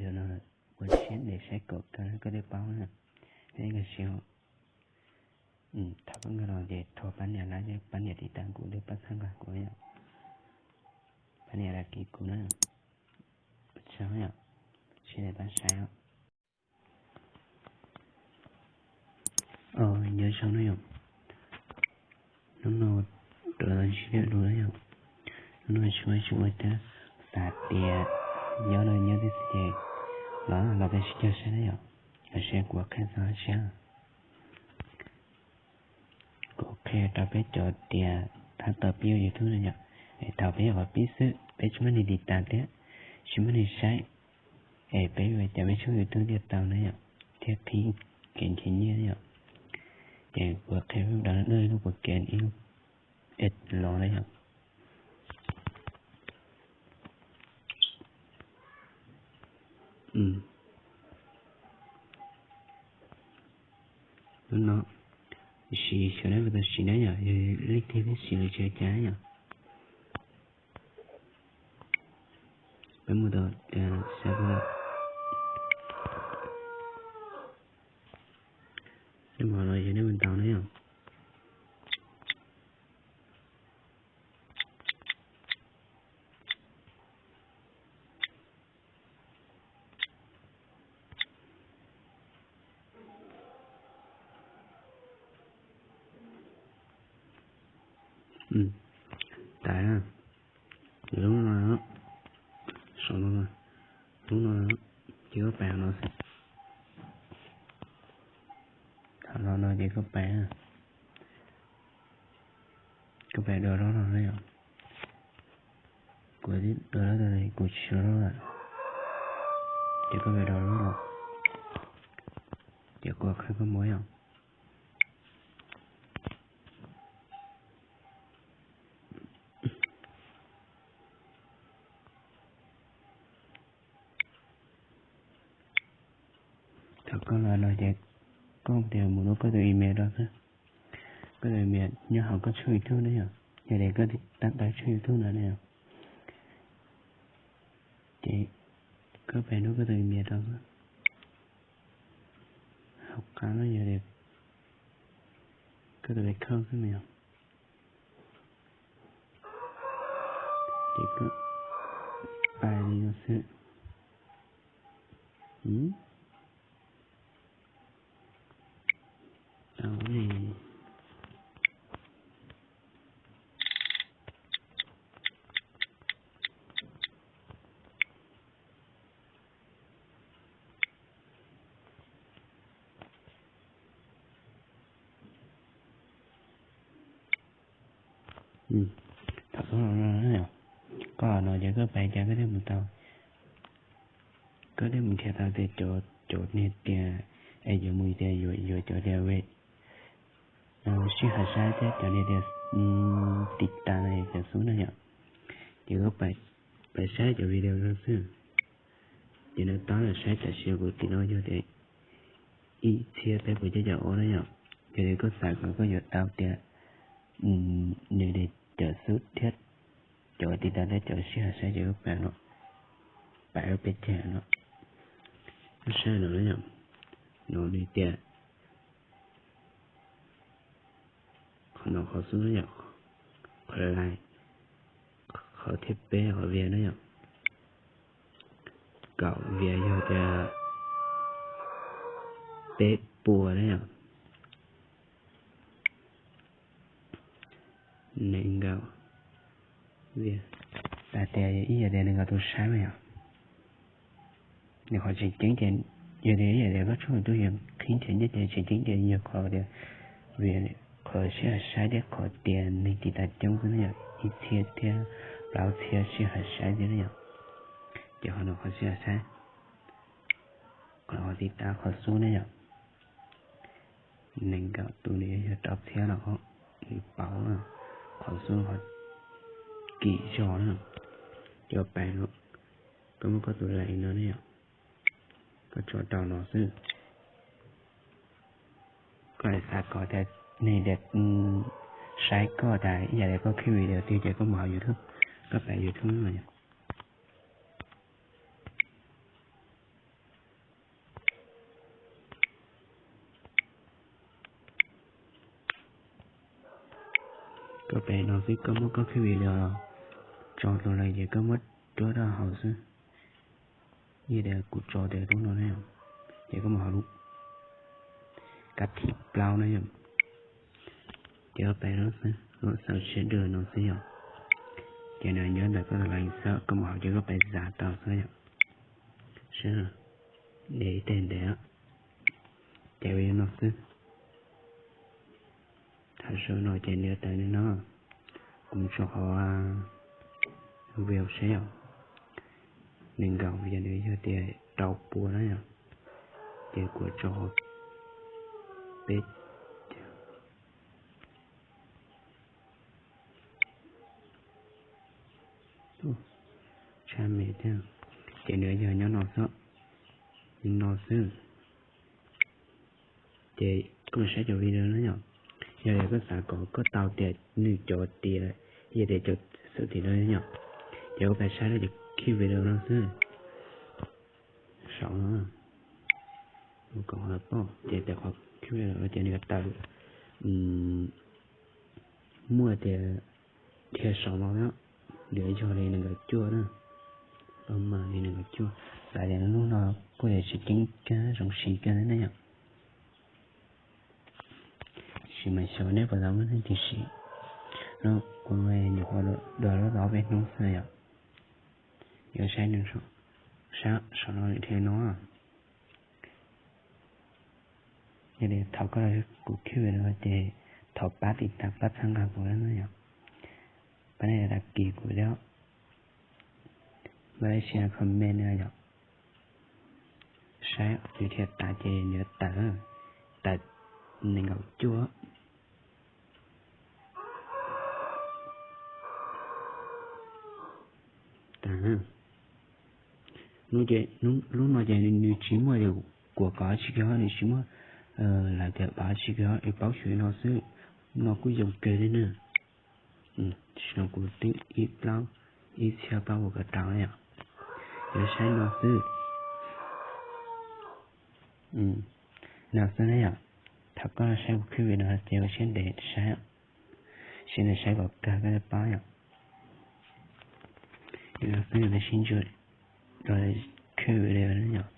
Yog no ua siab ntev saib kom kawg koj thiaj paub na. Ib nkag siab, thaum koj nkag los ces thov pab nias like, pab nias tiv tas kuv thiab pab txhawb nqa kuv yom. Pab nias like kuv na. Ua tsaug yom. Siab ntev pab saib os. Nyob zoo na yom. Hnub no rov los ntsib peb dua na yom. Hnub no tsis muaj tsis ua thiab, xav tias nyob no nyob tib si ces los los peb sib cog saib na yom. Los saib kuv qhia txog siab. Kuv qhia rau peb cov tias tab tom pib ua YouTube na yom. Es thaum peb yog qhov pib xwb peb tsis muaj neeg tiv tas thiab, tsis muaj neeg saib, es peb yuav ua cas peb tshooj YouTube thiaj tau na yom, thiab qhib kev nrhiav nyiaj na yom. Ces kuv qhia peb ua dab lub puas kev ib lub es los na yom. Lub no siv xyov neb puas tau siv na yom, yog leej twg twb siv lawm tsis ua cas na yom. Peb mus tau, saib, peb mus los yog neb mus tau na yom. Tas, lub no, saum no, lub no, ces koj pais no xwb. Thaum no no ces koj pais, koj pais dua lub no na yom. Kuv twb dua lub no, kuv tsis dua lub lawm. Ces koj pais dua lub no, ces kuv qhia koj mus yom. Thaum koj los no ces koj tias mus rau koj tus email rau xwb. Koj tus email nyob hauv koj tshooj YouTube na yom. Yog tias koj tab tom tshooj YouTube no na yom, ces koj pais rau koj tus email rau xwb. Hauv qab no yog tias koj tus account xwb mas yog, ces koj pais li no xwb. Tau ne. Thaum koj los no, koj los no ces koj pais cas koj thiaj mus tau, koj thiaj mus nrhiav tau tias cov, cov niag tias, es yuav mus tias yuav, yuav cov tias sij hawm saib thiab cov niag tias tiv tas cov xub na yom. Ces koj pais saib cov video no xwb. Ces nws tab tom saib tam sim no kuv tim no yog tias ib txhiab peb puas cuaj caum ob na yom. Yog tias koj xav kom koj yuav tau tias nws tias cov xub thiab cov tiv tas thiab cov sij hawm saib ces koj pais no, pais lub peb caug no, koj saib no na yom. No nws tias qhov no qhov xub na yom, qhov like, qhov thib peb qhov view na yom. Kaum view yog tias peb puas na yom. Nees nkaum view, tas tias ib yam tias nees nkaum tus saib mas yom. Nws qhov tseem ceeb ces yog tias ib yam tias koj tshooj YouTube yuav qhib nrhiav nyiaj ces tseem ceeb ces yog qhov tias, qhov sij hawm saib thiab qhov tias neeg tiv tas coob xwb na yom, ib txhiab thiab plaub txhiab sij hawm saib thiab na yom. Ces qhov no qhov sij hawm saib, qhov no qhov tiv tas, qhov xub na yom. Nees nkaum tus nws yog rau txhiab los nws pauv qhov xub qhov kim zog na. Cov pais no, koj muab koj tus like no ne yom, koj tso rau no xwb. Koj xav kom tias neeg tias saib koj tas ib yam tias koj qhib video twg ces koj mus hauv YouTube, koj pais YouTube no yom. Koj pem no xwb, koj muab koj khij video tso tau lawm ces koj muab rub rau hauv xwb. Yog tias kuv tso tias lub no ne, ces koj mus hauv lub kab thib plaub na yom. Ces koj pem no xwb, lub xaus sawv daws no xwb yom. Ces nws nyob ntawm koj tus link xwb, koj mus hauv ces koj pem xav tau xwb yom. Sab, de ib teg ntev, ces li no xwb. Thaum sub no ces nws yuav tawm li no. Kuv tso qhov view seb yom, nees nkaum yog nws yog tias rau pua na yom, ces kuv tso qhov peb caug. Tshaj me thiab. Ces nws yog nyob no xwb, li no xwb. Ces koj mus saib cov video na yom. Yog tias koj xav kom koj tau tias nws cov tias, yog tias cov xwm tim no yom, ces koj pab saib lawm ces khij video no xwb. Saum no, kom pom ces tias qhov khij video no ces nws yuav tawm muaj tias dhia saum no na, nws yog li nees nkaum cuaj na, los mas li nees nkaum cuaj. Xav tias lub no kuj yog tsis ceeb kawg, zoo siv kawg na yom. Tab sis mas xyov neb puas tau muaj neeg tim siv. No kuv nyuam qhuav dua lub tau ob peb hnub xwb yom. Yuav saib, saib saum no dhia no. Yog li thaum koj kuv khij video no ces thov pab tiv tas pab txhawb nqa kuv na yom. Pab nej đăng ký kuv thiab, pab share comment na yom. Saib nws dhia tas ces nws yuav tawm, tawm nees nkaum cuaj. Lub no ces nws tsis muaj tias kuas kaum tsis kiag, nws tsis muaj lawv tias kaum tsis kiag, es paub xyuas no xwb. No kuj zoo kawg li na. Tam sim no kuv twb ib plaub, ib txhiab plaub puas kaum rau na yom. Yuav saib no xwb. No xwb na yom. Thaum koj saib kuv khij video no ces ua siab ntev saib, siab ntev saib kom kawg koj thiaj paub yom. Li no xwb, nej sib ntsib dua khij video na yom.